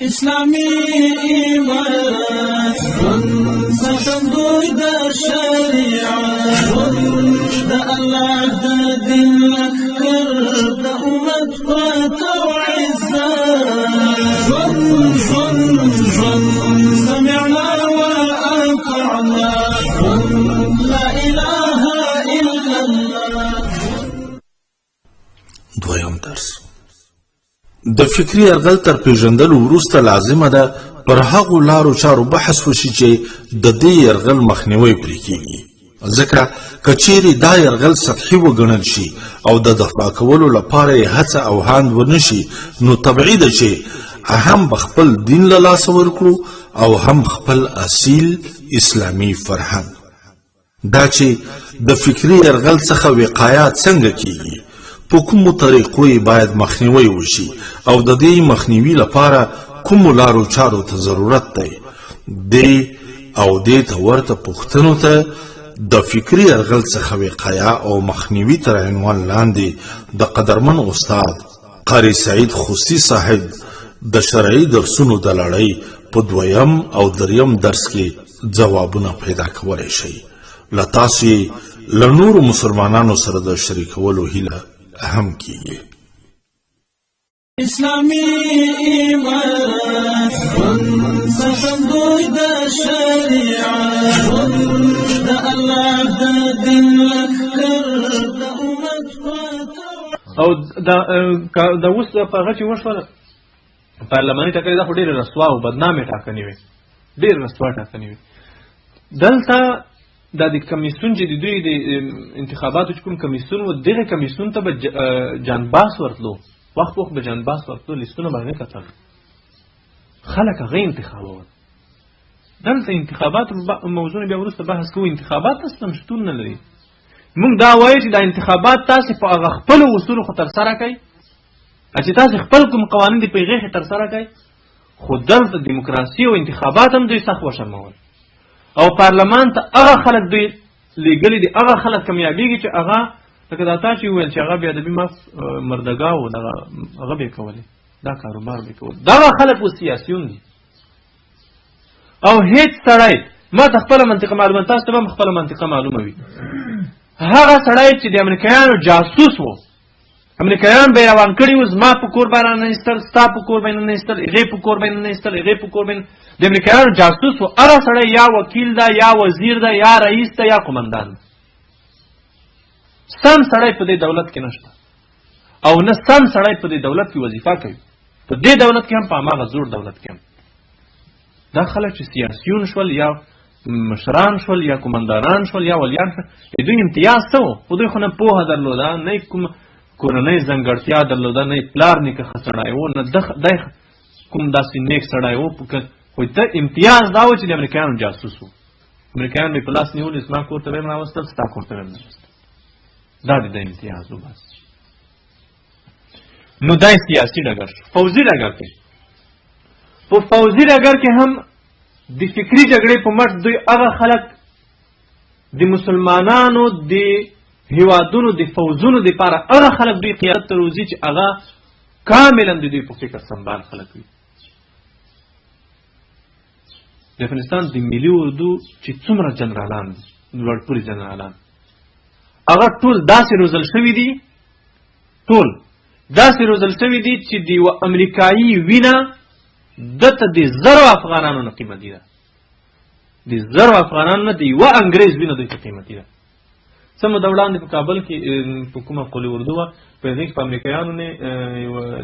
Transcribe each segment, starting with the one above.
اسلامي امارت ساتندوی د شریعت، د الله د دین لښکر، د امت پت او عزت. ژوند ژوند ژوند، سمعنا وأطعنا، لا اله الا الله. دویم درس. د فکري یرغل تر پېژندلو وروسته لازمه ده پر هغو لارو چارو بحث وشي چې د دې یرغل مخنیوی پرې کېږي، ځکه که چیرې دا یرغل سطحي وګڼل شي او د دفاع کولو لپاره یې هڅه او هاند ونه شي، نو طبیعي ده چې هم به خپل دین له لاسه ورکړو او هم خپل اصیل اسلامي فرهنګ. دا چې د فکري یرغل څخه وقایه څنګه کیږي، په کومو طریقو یې باید مخنیوی وشي او د دې مخنیوي لپاره کومو لارو چارو ته ضرورت دی، دې او دې ته ورته پوښتنو ته د فکري یرغل څخه وقایه او مخنیوي تر عنوان لاندې د قدرمن استاد قاري سعید خوستی صاحب د شرعي درسونو د لړۍ په دویم او دریم درس کې ځوابونه پیدا کولی شئ. له تاسو یې له نورو مسلمانانو سره د شریکولو هیله هم کیږي. اسلامي امارت ساتندوی د شریعت، د الله د دین لښکر، د امت پت. او دا د اوس په هغه چې وشوله پارلماني ټاکنې، دا خو ډېرې رسوا او بدنامې ټاکنې وې، ډېرې رسوا ټاکنې وې. دلته دا د کمیسیون چې د دوی د انتخاباتو چې کوم کمیسیون و، دغه کمیسیون ته به جان باس ورتلو، وخت وخت به جان باس ورتلو، لیستونه به هغې کتل، خلک هغه انتخابول. دلته انتخابات موضوع بیا وروسته بحث کوو، انتخابات اصلا شتون نه لري. موږ دا وایو چې دا انتخابات تاسې په هغه خپلو اصولو خو ترسره کړئ، چې تاسې خپل کوم قوانین دي په هغې کښې ترسره کړئ، خو دلته دیموکراسي او انتخابات هم دوی سخت وشرمول او پارلمان ته هغه خلک دوی لیږلي دي، هغه خلک کمیابېږي چې هغه لکه دا تا چې وویل چې هغه بې ادبي معاف مردګاه و، دغه هغه به یې کولې، دا کاروبار به یې کول. دغه خلک اوس سیاسیون دي او هیڅ سړی، ما ته خپله منطقه معلومه، تاسو ته به هم خپله منطقه معلومه وي، هغه سړی چې د امریکایانو جاسوس و، امریکایان به روان کړي وو، زما په کور به رانه ایستل، ستا په کور به نه ایستل، هغې په کور به نه ایستل، هغې په کور به، د امریکایانو جاسوس و. هغه سړی یا وکیل ده، یا وزیر ده، یا رئیس ده، یا قومندان ده. سم سړی په دې دولت کې نشته او نه سم سړی په دې دولت کې وظیفه کوي، په دې دولت کې هم، په هماغه زوړ دولت کې هم. دا خلک چې سیاسیون شول یا مشران شول یا کومندانان شول یا ولیان شول، دوی امتیاز څه و؟ خو دوی خو نه پوهه درلوده، نه یې کوم کورنۍ ځانګړتیا درلوده، نه یې پلار نیکه ښه سړی و، نه دی کوم داسې نیک سړی و، خو ته امتیاز دا و چې د امریکایانو جاسوس و. امریکایان به یې په لاس نیولي، زما کور ته به یې راوستل، ستا کور ته به یې راوستل، دا د ده امتیاز و بس. نو دا سیاسي ډګر شو. فوځي ډګر کې، په فوځي ډګر کې هم د فکري جګړې په مټ دوی هغه خلک د مسلمانانو د هیوادونو د فوځونو دپاره هغه خلک دوی قیادت ته روزي چې هغه کاملا د دوی په فکر سمبال خلک وي. د افغانستان د ملي اردو چې څومره جنرالان دي، لوړپوړي جنرالان، هغه ټول داسې روزل شوي دي، ټول داسې روزل شوي دي چې د یوه امریکایي وینه ده ته د زرو افغانانو نه قیمتي ده، د زرو افغانانو نه د یوه انګریز وینه دوی ته قیمتي ده. څه موده وړاندې په کابل کې په کومه قول اردو وه، په هغې کې په امریکایانو نه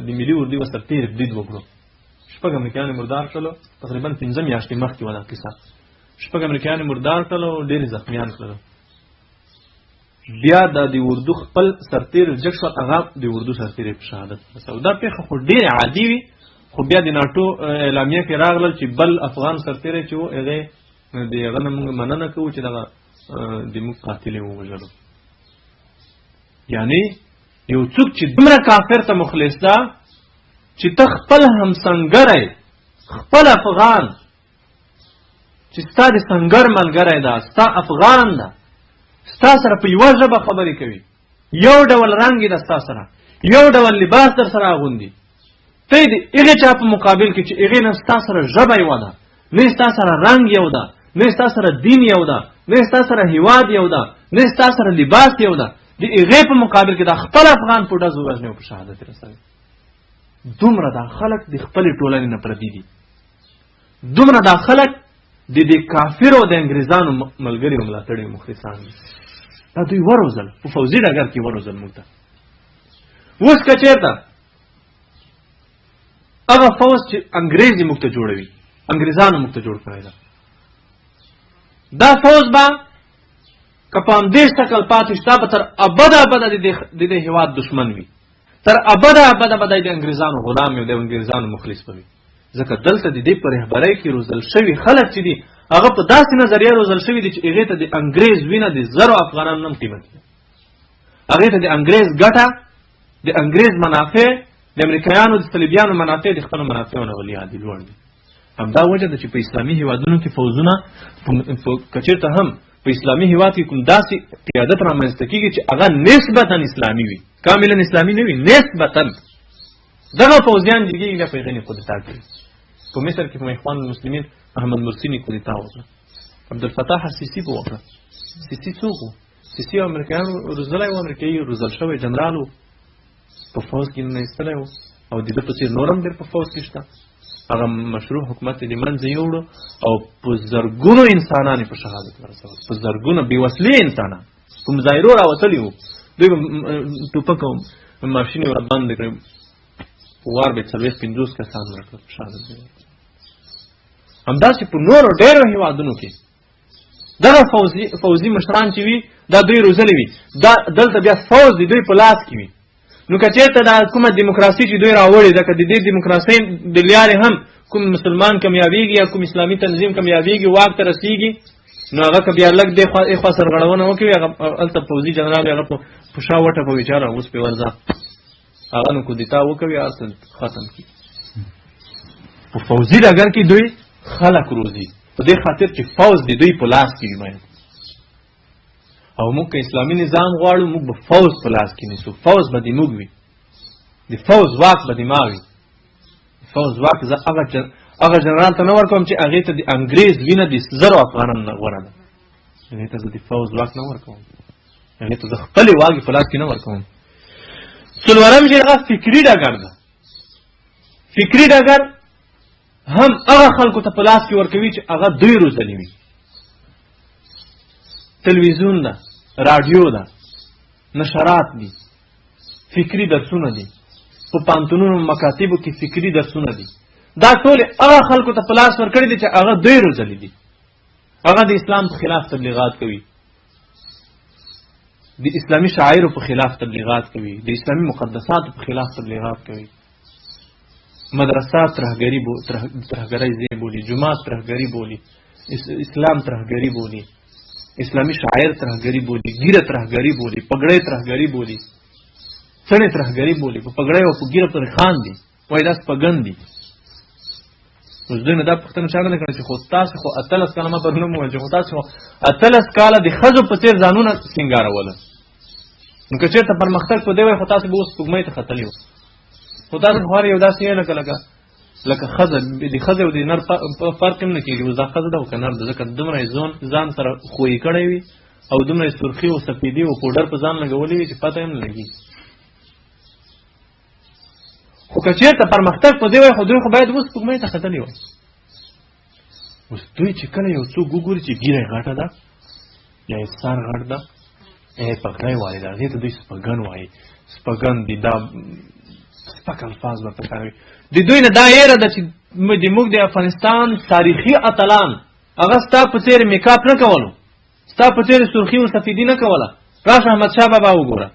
د ملي اردو یوه سرتېري برید وکړو، شپږ امریکایان یې مردار کړلو، تقریبا 5 میاشتې مخکې وه دا کیسه. شپږ امریکایان یې مردار کړل او ډېر یې زخمیان کړل. بیا دا د اردو خپل سرتېري جګ شول، هغه د اردو سرتېري په شهادت ورساوه. دا پېښه خو ډېره عادي وي، خو بیا د ناټو اعلامیه کې راغلل چې بل افغان سرتېری چې و، هغې د هغه نه موږ مننه کوو چې دغه د موږ قاتل یې ووژلو. یعنی یو څوک چې دومره کافر ته مخلص ده چې ته خپل همسنګری، خپل افغان چې ستا د سنګر ملګری ده، ستا افغان ده، ستا سره په یوه ژبه خبرې کوي، یو ډول رنګ ده ستا سره، یو ډول لباس در سره اغوندي، ته د هغې چا په مقابل کې چې هغې نه ستا سره ژبه یوه ده، نه ستا سره رنګ یو ده، نه ستا سره دین یو ده، نه ستا سره هیواد یو ده، نه ستا سره لباس یو ده، د هغې په مقابل کې دا خپل افغان په ډزو وژني او په شهادت رسوي. دومره دا خلک د خپلې ټولنې نه پردي دي، دومره دا خلک د دې کافرو د انګریزانو ملګري او ملاتړي او مخلصان دي. دا دوی وروزل په فوځي ډګر کې وروزل موږ ته. اوس که چېرته هغه فوځ چې انګریز یې موږ ته جوړوي، انګریزانو موږ ته جوړ کړی ده، دا فوځ به که په همدې شکل پاتې شي، دا به تر ابده ابده د دې هېواد دښمن وي، تر ابده ابده به دی د انګریزانو غلام وي، د انګریزانو مخلص به وي. ځکه دلته د دې په رهبرۍ کې روزل شوي خلک چې دي هغه په داسې نظریه روزل شوي دي چې هغې ته د انګریز وینه د زرو افغانانو نه هم قیمتي ده، هغې ته د انګریز ګټه، د انګریز منافع، د امریکایانو د صلیبیانو منافع د خپلو منافعو نه ولیا دي، لوړ دي. همدا وجه ده چې په اسلامي هیوادونو کې فوځونه که چېرته هم په اسلامي هیواد کې کوم داسې قیادت رامنځته کېږي چې هغه نسبتا اسلامي وي، کاملا اسلامي نه وي، نسبتا دغه فوځیان چې کېږي بیا په هغې کودتا کوي. په مصر کې په اخوان المسلمین احمد مرسي نه کودتا وکړه، عبدالفتاح السیسي په وکړه. سیسي څوک و؟ سیسي امریکایانو روزلی و، امریکایي روزل شوی جنرال و، په فوځ کې نه ایستلی و، او د ده په څېر نور هم ډېر په فوځ کې شته. هغه مشروع حکومت یې د منځه یوړو او په زرګونو انسانان یې په شهادت ورسول، په زرګونو بې وسلې انسانان په مظاهرو راوتلي وو، دوی به ټوپک او ماشین یې ور بند کړی، په وار به یې 40 50 کسان ورکړل په شهادت یې ورکړل. همداسې په نورو ډېرو هېوادونو کې دغه فوځي مشران چې وي دا دوی روزلي وي، دا دلته بیا فوځ د دوی په لاس کې وي. نو که چېرته دا کومه دیموکراسي چې دوی راوړې ده، که د دې دیموکراسۍ د لارې هم کوم مسلمان کمیابېږي یا کوم اسلامي تنظیم کمیابېږي واک ته رسېږي، نو هغه که بیا لږ دې خوا اخوا سرغړونه وکړي، هغه هلته پوځي جنرال هغه په شا وټپوي چې اوس پرې ورځه، هغه نو کودتا وکوي، هر څه ختم کړي. په فوځي ډګر کې دوی خلک روزي په دې خاطر چې فوځ د دوی په لاس کې وي باید. او موږ که اسلامي نظام غواړو، موږ به فوځ په لاس کې نیسو، فوځ به د موږ وي، د فوځ واک به د ما وي. فوځ واک زه هغه جنرال ته نه ورکوم چې هغې ته د انګریز وینه د زرو افغانانو نه غوره ده، هغې ته زه د فوځ واک نه ورکوم، هغې ته زه خپلې واګې په لاس کې نه ورکوم. څلورم چې هغه فکري ډګر ده، فکري ډګر هم هغه خلکو ته په لاس کې ورکوي چې هغه دوی روزلي وي. تلویزیون ده، راډیو ده، نشرات دي، فکري درسونه دي، په پوهنتونونو مکاتبو کې فکري درسونه دي. دا ټول هغه خلکو ته په لاس ورکړي دي چې هغه دوی روزلي دي. هغه د اسلام په خلاف تبلیغات کوي، د اسلامي شاعرو په خلاف تبلیغات کوي، د اسلامي مقدساتو په خلاف تبلیغات کوي. مدرسه ترهګري ترهګرۍ ځای بولي، جومات ترهګري بولي، اسلام ترهګري بولي، اسلامي شاعر ترهګري بولي، ګیره ترهګري بولي، پګړۍ ترهګري بولي، څڼې ترهګري بولي، په پګړۍ او په ګیره پورې خاندي، وایي دا سپګن دي. اوس دوی نه دا پوښتنه چا نه کړې چې خو تاسو خو 18 کاله، ما پرون هم وویل چې خو تاسو خو 18 کاله د ښځو په څېر ځانونه سینګارول، نو که چېرته پرمختګ په دې وای خو تاسو به اوس سپوږمۍ ته ختلي وو. خو تاسو خو هر یو داسې یې لکه لکه لکه ښځه، د ښځې او د نر فرق هم نه کېږي، اوس دا ښځه ده او که نر ده، ځکه دومره یې ځان سره ښویې کړی وي او دومره یې سرخي او سفیدي او پوډر په ځان لګولي وي چې پته یې هم نه لګي. خو که چېرته پرمختګ په دې وای خو دوی خو باید اوس سپوږمۍ ته ختلي وای. اوس دوی چې کله یو څوک وګوري چې ږیره یې غټه ده یا یې سر غټ ده یا یې پګړۍ والې ده، هغې ته دوی سپګن وایي، سپګن دي، دا سپک الفاظ ورته کاروي. د دوی نه دا یره ده چې د موږ د افغانستان تاریخي اتلان هغه ستا په څېر میکاپ نه کولو، ستا په څېر سرخي او سفیدي نه کوله. راشه احمد شاه بابا وګوره،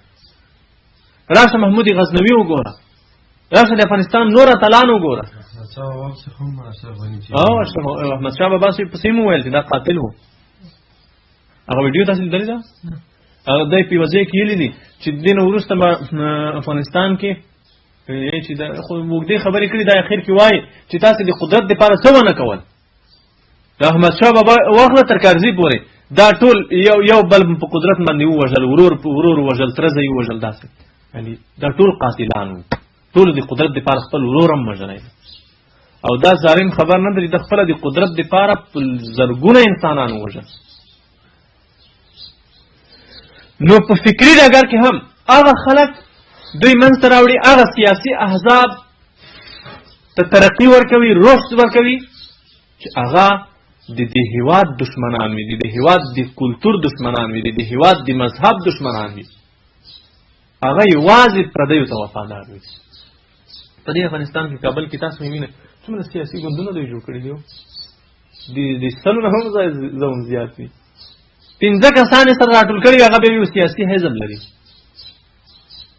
راشه محمود غزنوي وګوره، راشه د افغانستان نور اتلان وګوره. او احمد شاه بابا پسې مو ویل چې دا قاتل و. هغه ویډیو تاسو لیدلې ده؟ هغه دی په یوه ځای کې ویلي دي چې د دې نه وروسته به افغانستان کې چې دا خو اوږدې خبرې کړي، دا اخر کې وایي چې تاسو د قدرت دپاره څه ونه کول. د احمد شاه بابا واخله تر کرزي پورې دا ټول یو یو بل په قدرت باندې ووژل، ورور په ورور وژل، تره زوی وژل، داسې یعنی دا ټول قاتلان وو، ټولو د قدرت دپاره خپل ورور هم وژلی دی. او دا ظالم خبر نه دی، د خپله د قدرت دپاره په زرګونه انسانان ووژل. نو په فکري ډګر کې هم هغه خلک دوی منځته راوړي، هغه سیاسي احزاب ته ترقي ورکوي، رشد ورکوي چې هغه د دې هیواد دشمنان وي، د دې هیواد د کلتور دشمنان وي، د دې هیواد د مذهب دشمنان وي. هغه یوازې پردیو ته وفادار وي. په دې افغانستان کې، کابل کې تاسو وینئ څومره سیاسي ګوندونه دوی جوړ کړي دي، د سلو نه هم زون زیات دي. 5 کسان یې سره راټول کړي، هغه بیا یو سیاسي حزب لري،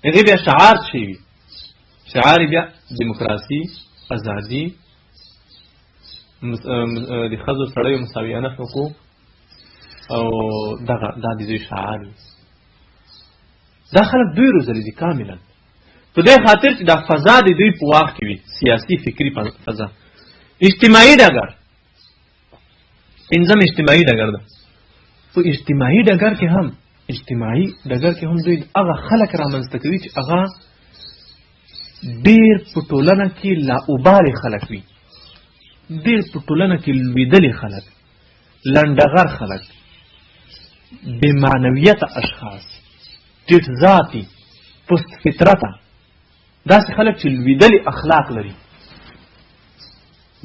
هغې بیا شعار څه وي؟ شعار یې بیا دیموکراسي، ازادي، د ښځو سړیو مساویانه حقوق او دغه دا د دوی شعار وي. دا خلک دوی روزلي دي کاملا په دې خاطر چې دا فضا د دوی په واک کې وي، سیاسي فکري فضا. اجتماعي ډګر، پنځم اجتماعي ډګر ده. په اجتماعي ډګر کې هم، اجتماعي ډګر کې هم دوی هغه خلک رامنځته کوي چې هغه ډېر په ټولنه کې لا اوبالې خلک وي، ډېر په ټولنه کې لوېدلي خلک، لنډغر خلک، بې معنویته اشخاص، ټیټ ذاتي، پست فطرته، داسې خلک چې لوېدلي اخلاق لري،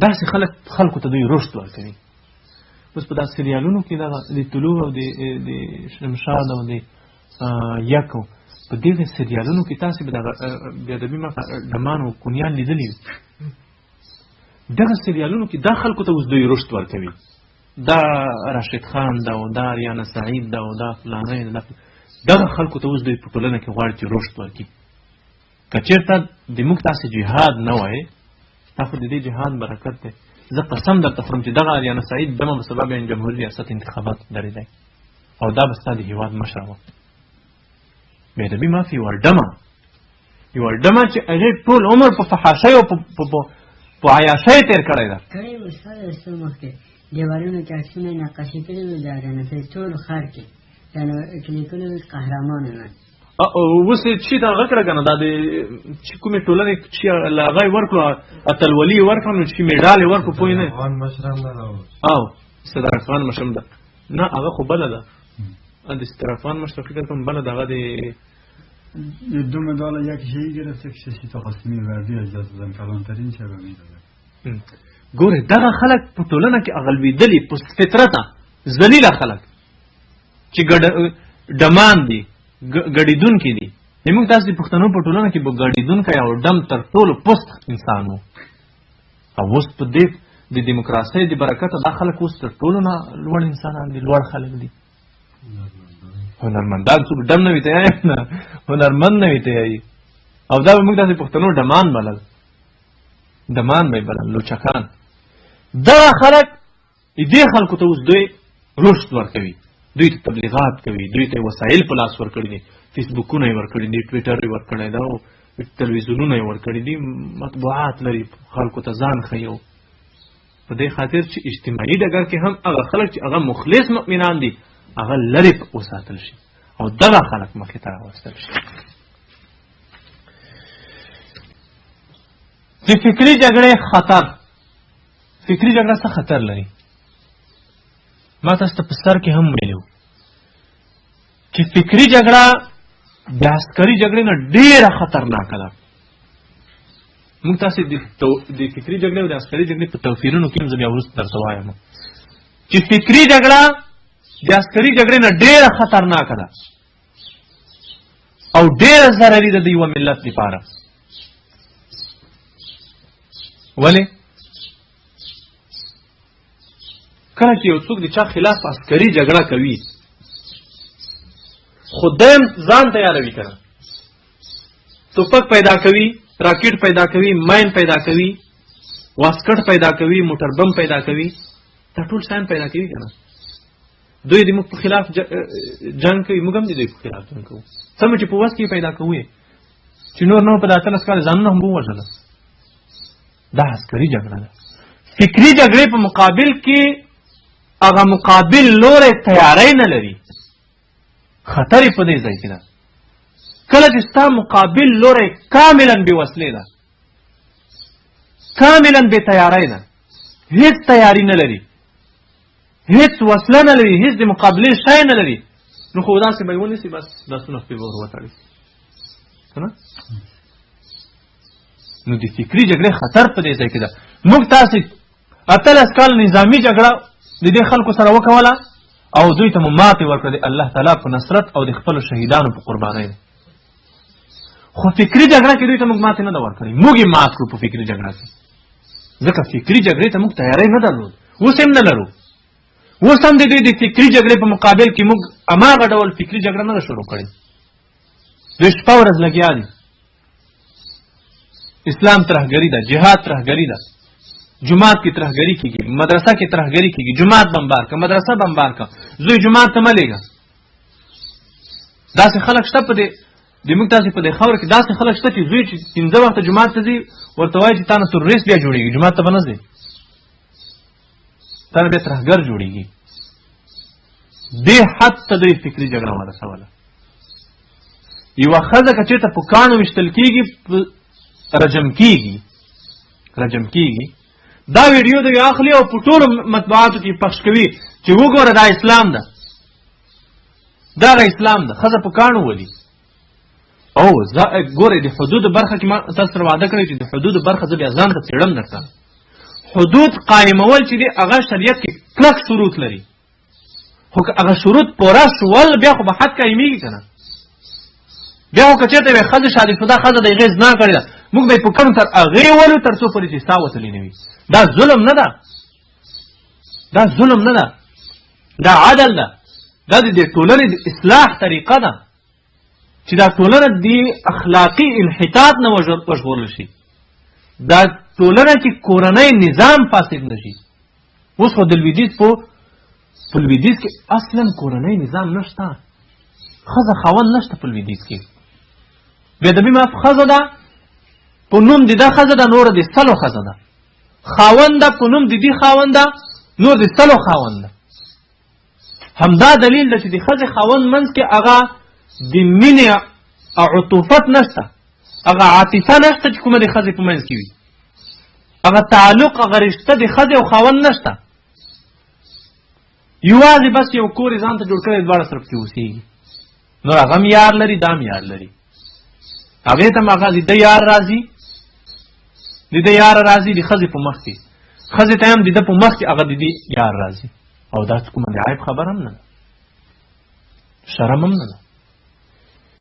داسې خلک خلکو ته دوی رشد ورکوي. اوس په داسې سریالونو کې دغه د طلوع او د شمشاد او د یکو په دغه سریالونو کې تاسې به دغه بې ادبي مخه ډمان او کونیان لیدلي وي. دغه سریالونو کې دا خلکو ته اوس دوی رشد ورکوي، دا راشد خان ده او دا ریانه سعید ده او دا فلانی ده، دغه خلکو ته اوس دوی په ټولنه کې غواړي چې رشد ورکړي. که چېرته د موږ تاسې جهاد نه وای، دا خو د دې جهاد برکت دی. زه قسم درته خورم چې دغه اریانا سعید دمه به سبا بیا جمهوري ریاست انتخابات درېدی او دا به ستا د هیواد مشره وه. بې ادبي معافي، یوه ډمه، یوه ډمه چې هغې ټول عمر په فحاشۍ او په عیاشۍ تېر کړی ده. کړی و استاد، څو مخکې دیوالونو کې عکسونه نقاشي کړي وو د اریانا سعید ټول ښار کې، یعنې لیکلي وو قهرمان من. اوس یې چې دا هغه کړه که نه، دا د چې کومې ټولنې چې له هغه یې ورکړو، اتلولي یې ورکړه، نو چې میډال یې ورکړو، پوه نه افغان مشر هم ده. او ستر افغان مشر هم ده. نه، هغه خو بله ده، د ستر افغان مشر فکر کوم بله ده. هغه د دو مدال یکیش ای گرفته که شیتا قاسمی وردی اجازه دادن کلانترین چه به میداده. ګورې دغه خلک په ټولنه کې هغه لوېدلي پست فطرته ذلیله خلک چې ډمان دي، ګډېدونکي دي. زموږ تاسو د پښتنو په ټولنه کې به ګډېدونکی او ډم تر ټولو پست انسان و. او اوس په دې د دیموکراسۍ د برکته دا خلک اوس تر ټولو نه لوړ انسانان دي، لوړ خلک دي. هنرمندان څوک ډم نه وي ته نه، هنرمند نه وي ته. او دا به موږ داسې پښتنو ډمان بلل، ډمان به یې بلل، لوچکان. دغه خلک دې خلکو ته اوس دوی رشد ورکوي، دوی ته تبلیغات کوي، دوی ته وسایل په لاس ورکړي دي، فیسبوکونه یې ورکړي دي، ټویټر یې ورکړی ده، او تلویزیونونه یې ورکړي دي، مطبوعات لري، خلکو ته ځان ښیي. په دې خاطر چې اجتماعي ډګر کې هم هغه خلک چې هغه مخلص مؤمنان دي هغه لرې وساتل شي او دغه خلک مخې ته راوستل شي. د فکري جګړې خطر، فکري جګړه څه خطر لري؟ ما تاسو ته په سر کې هم ویلي وو چې فکري جګړه د عسکري جګړې نه ډېره خطرناکه ده. موږ تاسې د فکري جګړې او د عسکري جګړې په توپیرونو کې هم زه بیا وروسته درته وایم چې فکري جګړه د عسکري جګړې نه ډېره خطرناکه ده او ډېره ضرري ده د یوه ملت لپاره. ولې؟ کله چې یو څوک د چا خلاف عسکري جګړه کوي، خو دی هم ځان تیاروي که نه، ټوپک پیدا کوي، راکټ پیدا کوي، ماین پیدا کوي، واسکټ پیدا کوي، موټر بم پیدا کوي، دا ټول شیان پیدا کوي که نه. دوی د موږ په خلاف جنګ کوي، موږ هم د دوی په خلاف جنګ کوو. څه مو چې په وس کې پیدا کوو چې نور نو په دا 18 کاله ځانونه هم ووژل. دا عسکري جګړه ده. فکري جګړې په مقابل کې هغه مقابل لوری تیاری نه لري، خطر یې په دې ځای کې ده. کله چې ستا مقابل لوری کاملا بې وسلې ده، کاملا بې تیارۍ ده، هیڅ تیاری نه لري، هیڅ وسله نه لري، هیڅ د مقابلې شی نه لري، نو خو داسې به یې ونیسي، بس لاسونه خپې به ور وتړي که نه. نو د فکري جګړې خطر په دې ځای کې ده. موږ تاسې 18 کال نظامي جګړه د دې خلکو سره وکوله او دوی ته مو ماتې ورکړه د الله تعالی په نصرت او د خپلو شهیدانو په قربانۍ. خو فکري جګړه کې دوی ته موږ ماتې نه ده ورکړې، موږ یې مات کړو په فکري جګړه کې، ځکه فکري جګړې ته موږ تیاری نه درلود، اوس هم نه لرو. اوس هم د دوی د فکري جګړې په مقابل کې موږ هماغه ډول فکري جګړه نه ده شروع کړې. دوی شپه ورځ لګیا دي، اسلام ترهګري ده، جهاد ترهګري ده، جومات کې ترهګري کېږي، مدرسه کې ترهګري کېږي، جومات بمبار که، مدرسه بمبار که، زوی جومات ته مه لېږه. داسې خلک شته په دې د موږ تاسې په دې خاوره کې داسې خلک شته چې زوی چې 5 وخته جومات ته ځي ورته وایي چې تا نه تروریست بیا جوړېږي، جومات ته به نه ځې، تا نه بیا ترهګر جوړېږي. دې حد ته دوی فکري جګړه ورسوله. یوه ښځه که چېرته په کاڼو ویشتل کېږي رجم کېږي، رجم کېږي. دا ویډیو دوی اخلي او په ټولو مطبوعاتو کې پخش کوي چې وګوره دا اسلام ده، دا اسلام ده، ښځه په کاڼو ولي. او زه ګورئ د حدودو برخه کې ما تاسو سره وعده کړې چې د حدودو برخه زه بیا ځان ته څېړم درته. حدود قایمول چې دي هغه شریعت کې کلک شروط لري، خو که هغه شروط پوره شول بیا خو به حد قایمېږي که نه. بیا خو که چېرته یوې ښځې شادي شده ښځه د هغې زنا کړې ده، موږ به یې په کڼو تر هغې ولو تر څو پورې چې سا وتلې نه وي. دا ظلم نه ده، دا ظلم نه ده، دا عدل ده، دا د دې ټولنې د اصلاح طریقه ده چې دا ټولنه د اخلاقي انحطاط نه وژغورل شي، دا ټولنه کې کورنۍ نظام فاسد نه شي. اوس خو د لویدیځ په لویدیځ کې اصلا کورنۍ نظام نشته، ښځه خاوند نشته په لویدیځ کې. بې ادبي معاف ښځه ده، په نوم د ده ښځه ده، نوره د سلو ښځه ده، خاوند ده په نوم د دې خاوند ده، نور د سلو خاوند ده. همدا دلیل ده چې د ښځې خاوند منځ کې هغه د مینې او عطوفت نشته، هغه عاطفه نشته چې کومه د ښځې په منځ کې وي، هغه تعلق هغه رشته د ښځې او خاوند نشته. یوازې بس یو کور یې ځان ته جوړ کړی، دواړه سره پکې اوسېږي. نور هغه هم یار لري، دا هم یار لري، هغې ته هم هغه د ده یار راځي، د ده یار راځي د ښځې په مخ کې، ښځې ته هم د ده په مخ کې هغه د دې یار راځي. او دا کومه د عیب خبره هم نه ده، شرم هم نه ده.